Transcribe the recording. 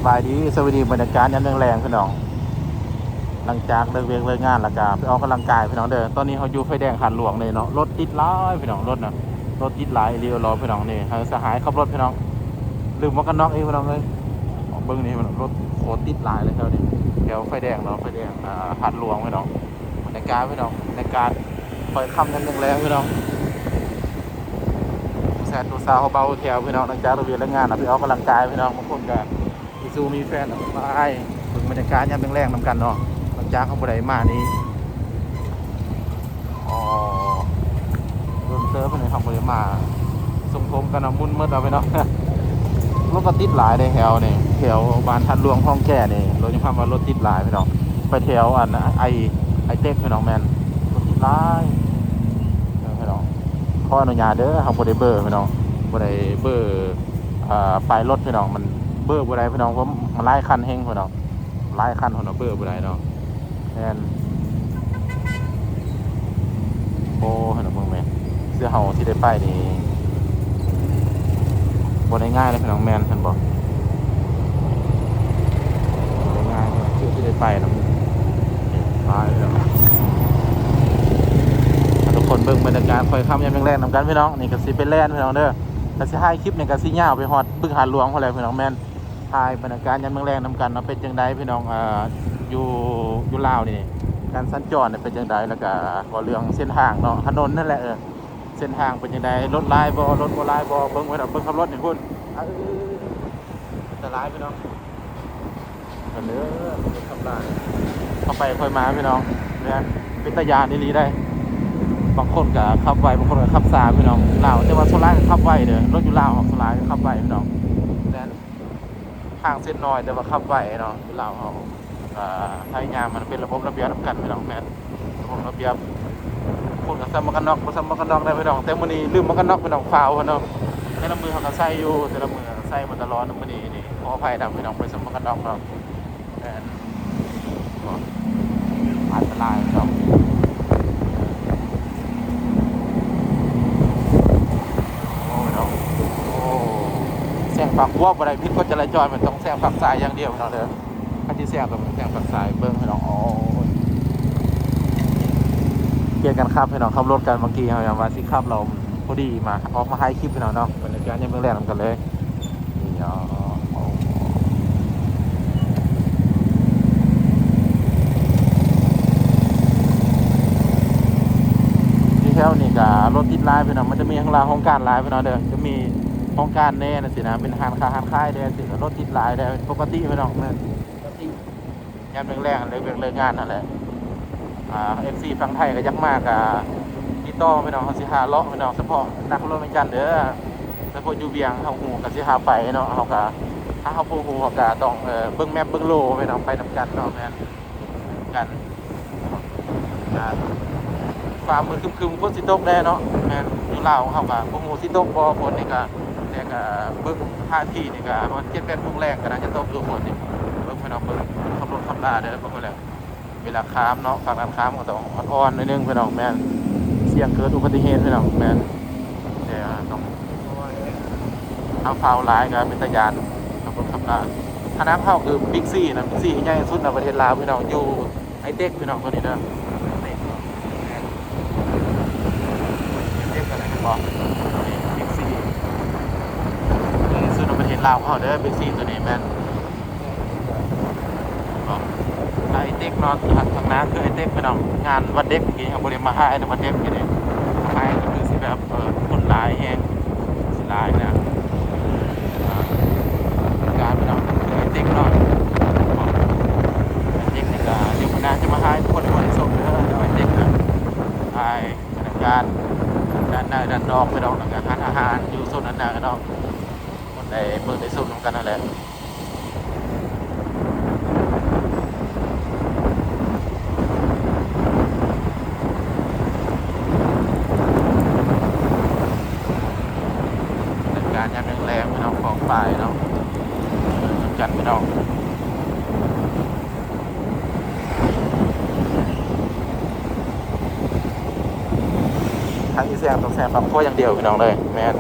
ສະບາຍດີ ສະບາຍດີ ບັນຍາກາດຍາມແລງໆ ພີ່ນ້ອງ ຫຼັງຈາກເລີກວຽກເລີກງານແລ້ວກະໄປອອກກຳລັງກາຍ ພີ່ນ້ອງເດີ. ຕອນນີ້ເຮົາຢູ່ໄຟແດງຫາດຫຼວງເລີຍເນາະ ລົດຕິດຫຼາຍ ພີ່ນ້ອງ ລົດນະ ລົດຕິດຫຼາຍອີ່ຫຼີຫຼໍ ພີ່ນ້ອງ. ນີ້ ໃຫ້ສະຫາຍຂັບລົດ ພີ່ນ້ອງ ລືມໝວກກັນນັອກອີກ ພີ່ນ້ອງເອີຍ. ເບິ່ງນີ້ ລົດໂຄດຕິດຫຼາຍເລີຍແຖວນີ້ ແຖວໄຟແດງເນາະ ໄຟແດງ ອ່າ ຫາດຫຼວງ ພີ່ນ້ອງ. ບັນຍາກາດ ພີ່ນ້ອງ ບັນຍາກາດຄ່ອຍຄ່ຳຍາມແລງໆ ພີ່ນ້ອງ. ຜູ້ຊາຍຜູ້ສາວເຮົາເບົາແຖວ ພີ່ນ້ອງ ຫຼັງຈາກເລີກວຽກເລີກງານ ເຮົາໄປອອກກຳລັງກາຍ ພີ່ນ້ອງ. ບາງຄົນກະມີຊູ້ມີແຟນ ໄປເບິ່ງບັນຍາກາດຍາມແລງໆ ນຳກັນເນາະ ຫຼັງຈາກເຮົາບໍ່ໄດ້ມານີ້ ອໍ ດົນເຕີບແລ້ວເຮົາບໍ່ໄດ້ມາ ສົ່ງຜົມກັນເນາະ ມຶນໝົດແລ້ວ ພີ່ນ້ອງ. ລົດກໍຕິດຫຼາຍເດ້ແຖວນີ້ ແຖວບ້ານທາດຫຼວງ ຄອງແກ້ນີ້ ລົດ ຍອມຮັບວ່າລົດຕິດຫຼາຍ ພີ່ນ້ອງ. ໄປແຖວອັນ ໄອ ໄອເຕັກ ພີ່ນ້ອງ ແມ່ນ ລົດຕິດຫຼາຍ ເອີ ພີ່ນ້ອງ. ຂໍອະນຸຍາດເດີ ເຮົາບໍ່ໄດ້ເບີ ພີ່ນ້ອງ ບໍ່ໄດ້ເບີ ອ່າ ປ້າຍລົດ ພີ່ນ້ອງ ມັນເບີບໍ່ໄດ້ ພີ່ນ້ອງ ເພາະມັນຫຼາຍຄັນແຮງ ພີ່ນ້ອງ ຫຼາຍຄັນ ເຮົາເບີບໍ່ໄດ້ເນາະ. ແມ່ນ ໂອ້ ເຫັນບໍ່ ເບິ່ງແມ ເພື່ອເຮົາຊິໄດ້ໄປນີ້ ບໍ່ໄດ້ງ່າຍເດ້ ພີ່ນ້ອງ ແມ່ນ ເຫັນບໍ່ ບໍ່ໄດ້ງ່າຍເດ້ ເພື່ອຊິໄດ້ໄປນຳ ຫຼາຍ ພີ່ນ້ອງ. ໃຫ້ທຸກຄົນເບິ່ງບັນຍາກາດຄ່ອຍຄ່ຳຍາມແລງໆ ນຳກັນ ພີ່ນ້ອງ. ນີ້ກໍຊິໄປແລ່ນ ພີ່ນ້ອງເດີ ກໍຊິຖ່າຍຄລິບນີ້ ກໍຊິຍາວໄປຮອດບຶງຫາດຫຼວງພຸ້ນແຫຼະ ພີ່ນ້ອງ ແມ່ນ ຖ່າຍບັນຍາກາດຍາມແລງໆ ນຳກັນເນາະ ເປັນຈັ່ງໃດ ພີ່ນ້ອງ ເອີ ຢູ່ ຢູ່ລາວນີ້ ການສັນຈອນເປັນຈັ່ງໃດ ແລ້ວກະເວົ້າເລື່ອງເສັ້ນທາງເນາະ ຖະໜົນນັ້ນແຫຼະ ເອີ ເສັ້ນທາງເປັນຈັ່ງໃດ ລົດຫຼາຍບໍ່ ລົດບໍ່ຫຼາຍບໍ່ ເບິ່ງໄວ້ດອກ ເບິ່ງຂັບລົດນີ້ພຸ້ນ ເອີ ອັນຕະລາຍ ພີ່ນ້ອງ ກັນເດີ ລົດຂັບຫຼາຍ ເຂົ້າໄປຄ່ອຍມາ ພີ່ນ້ອງ ແມ່ນ ເປັນຕາຢ້ານອີ່ຫຼີໃດ໋ ບາງຄົນກະຂັບໄວ ບາງຄົນກະຂັບຊ້າ ພີ່ນ້ອງ ລາວ ແຕ່ວ່າສ່ວນຫຼາຍກະຂັບໄວເດີ ລົດຢູ່ລາວສ່ວນຫຼາຍກະຂັບໄວ ພີ່ນ້ອງ ແມ່ນ. ທາງເສັ້ນນ້ອຍແຕ່ວ່າຂັບໄວເນາະ ລາວເຮົາ ອ່າ ພະຍາຍາມໃຫ້ມັນເປັນລະບົບລະບຽບນຳກັນ ພີ່ນ້ອງ ແມ່ນ ລະບົບລະບຽບ. ຄົນກໍໃສ່ໝວກກັນນັອກ ບໍ່ໃສ່ໝວກກັນນັອກໄດ້ ພີ່ນ້ອງ ແຕ່ມື້ນີ້ລືມໝວກກັນນັອກ ພີ່ນ້ອງ ຟ້າວເນາະ. ແຕ່ລະມື້ເຮົາກໍໃສ່ຢູ່ ແຕ່ລະມື້ໃສ່ມາຕະຫຼອດ ມື້ນີ້ນີ້ຂໍອະໄພນຳ ພີ່ນ້ອງ ບໍ່ໄດ້ໃສ່ໝວກກັນນັອກເນາະ ແມ່ນ. ອັນຕະລາຍເນາະ ໂອ້ຍເນາະ ໂອ້ ແຊງຝັ່ງຂວາບໍ່ໄດ້ ຜິດກົດຈະລາຈອນ ມັນຕ້ອງແຊງຝັ່ງຊ້າຍຢ່າງດຽວເນາະເດີ. ຄັນຊິແຊງກໍແຊງຝັ່ງຊ້າຍ ເບິ່ງພີ່ນ້ອງ ໂອ້ຍ ປ່ຽນກັນຂັບພີ່ນ້ອງ ຂັບລົດກັນ ເມື່ອກີ້ເຮົາຍັງວ່າຊິຂັບ ລາວພໍດີມາ ອອກມາຖ່າຍຄລິບພີ່ນ້ອງເນາະ ບັນຍາກາດຍາມແລງໆ ນຳກັນເລີຍ. ຢູ່ແຖວນີ້ກະລົດຕິດຫຼາຍພີ່ນ້ອງ ມັນຈະມີທາງລາວໂຮງການຫຼາຍພີ່ນ້ອງເດີ ຈະມີໂຮງການແດ່ຈັ່ງຊີ້ນະ ເປັນຮ້ານຄ້າຮ້ານຂາຍແດ່ຈັ່ງຊີ້ ກະລົດຕິດຫຼາຍແດ່ ເປັນປົກກະຕິພີ່ນ້ອງ ແມ່ນ ຍາມແລງໆ ເລີກວຽກເລີກງານຫັ້ນແຫຼະ. ອ່າ ເອັຟຊີຝັ່ງໄທກໍຢາກມາກໍຕິດຕໍ່ພີ່ນ້ອງ ເຮົາຊິພາເລາະພີ່ນ້ອງ ສະເພາະນັກລົດວຽງຈັນເດີ ສະເພາະຢູ່ວຽງເຮົາຮູ້ກໍຊິພາໄປເນາະ ເຮົາກໍ ຖ້າເຮົາບໍ່ຮູ້ເຮົາກໍຕ້ອງ ເອີ ເບິ່ງແມັບເບິ່ງໂລພີ່ນ້ອງ ໄປນຳກັນເນາະ ແມ່ນ ນຳກັນ ອ່າ ຟ້າມືຄຶມໆ ຝົນຊິຕົກແດ່ເນາະ ແມ່ນ ຢູ່ລາວເຮົາກໍບໍ່ຮູ້ຊິຕົກບໍ່ ຝົນນີ້ກໍ ແຕ່ກໍເບິ່ງທ່າທີນີ້ກໍປະມານເຈັດແປດໂມງແລງກໍໜ້າຈະຕົກຢູ່ຝົນນີ້ ເບິ່ງພີ່ນ້ອງ ເບິ່ງຂັບລົດຂັບລາເດີ ເບິ່ງໄປແລ້ວ ເວລາຂ້າມເນາະ ຝັ່ງນັ້ນຂ້າມກໍຕ້ອງອ່ອນໆ ໜ້ອຍໜຶ່ງພີ່ນ້ອງ ແມ່ນ ສ່ຽງເກີດອຸບັດຕິເຫດພີ່ນ້ອງ ແມ່ນ ແຕ່ຕ້ອງ ຖ້າຟ້າວຫຼາຍກໍເປັນຕາຢ້ານ ຂັບລົດຂັບລາ. ຂະໜາດເຮົາຄື Big C ນະ Big C ທີ່ໃຫຍ່ທີ່ສຸດໃນປະເທດລາວພີ່ນ້ອງ ຢູ່ໄອເຕັກພີ່ນ້ອງ ຕົວນີ້ເດີ ໄອເຕັກເນາະ ແມ່ນ ໄອເຕັກ ເຫັນບໍ່ ນີ້ Big C ໃຫຍ່ທີ່ສຸດໃນປະເທດລາວຂອງເຮົາເດີ Big C ຕົວນີ້ແມ່ນ ເນາະ ໄອເຕັກເນາະ ທາງ ທາງໜ້າຄືໄອເຕັກພີ່ນ້ອງ ງານວັນເດັກ ເມື່ອກີ້ເຮົາບໍ່ໄດ້ມາຖ່າຍໃນວັນເດັກ ເມື່ອກີ້ນີ້ ຖ່າຍກໍຄືຊິແບບ ເອີ ຄົນຫຼາຍແຮງ ຊິຫຼາຍນະ ອ່າ ການພີ່ນ້ອງ ຄືໄອເຕັກເນາະ ໄອເຕັກນີ້ກໍ ດຽວມື້ໜ້າຈະມາຖ່າຍ ທຸກຄົນບໍ່ໄດ້ຊົມເດີ ແຕ່ວ່າໄອເຕັກນະ ຖ່າຍບັນຍາກາດດ້ານໃນດ້ານນອກພີ່ນ້ອງ ແລ້ວກໍຮ້ານອາຫານຢູ່ໂຊນດ້ານໃນເນາະ ໄດ້ເບິ່ງໄດ້ຊົມນຳກັນຫັ້ນແຫຼະ ບັນຍາກາດຍາມແລງໆ ພີ່ນ້ອງ ຂອງປ່າເນາະ ກັນພີ່ນ້ອງ ທາງອີແສງຕ້ອງແຊງປາກໂຄຢ່າງດຽວ ພີ່ນ້ອງເອີຍ ແມ່ນ.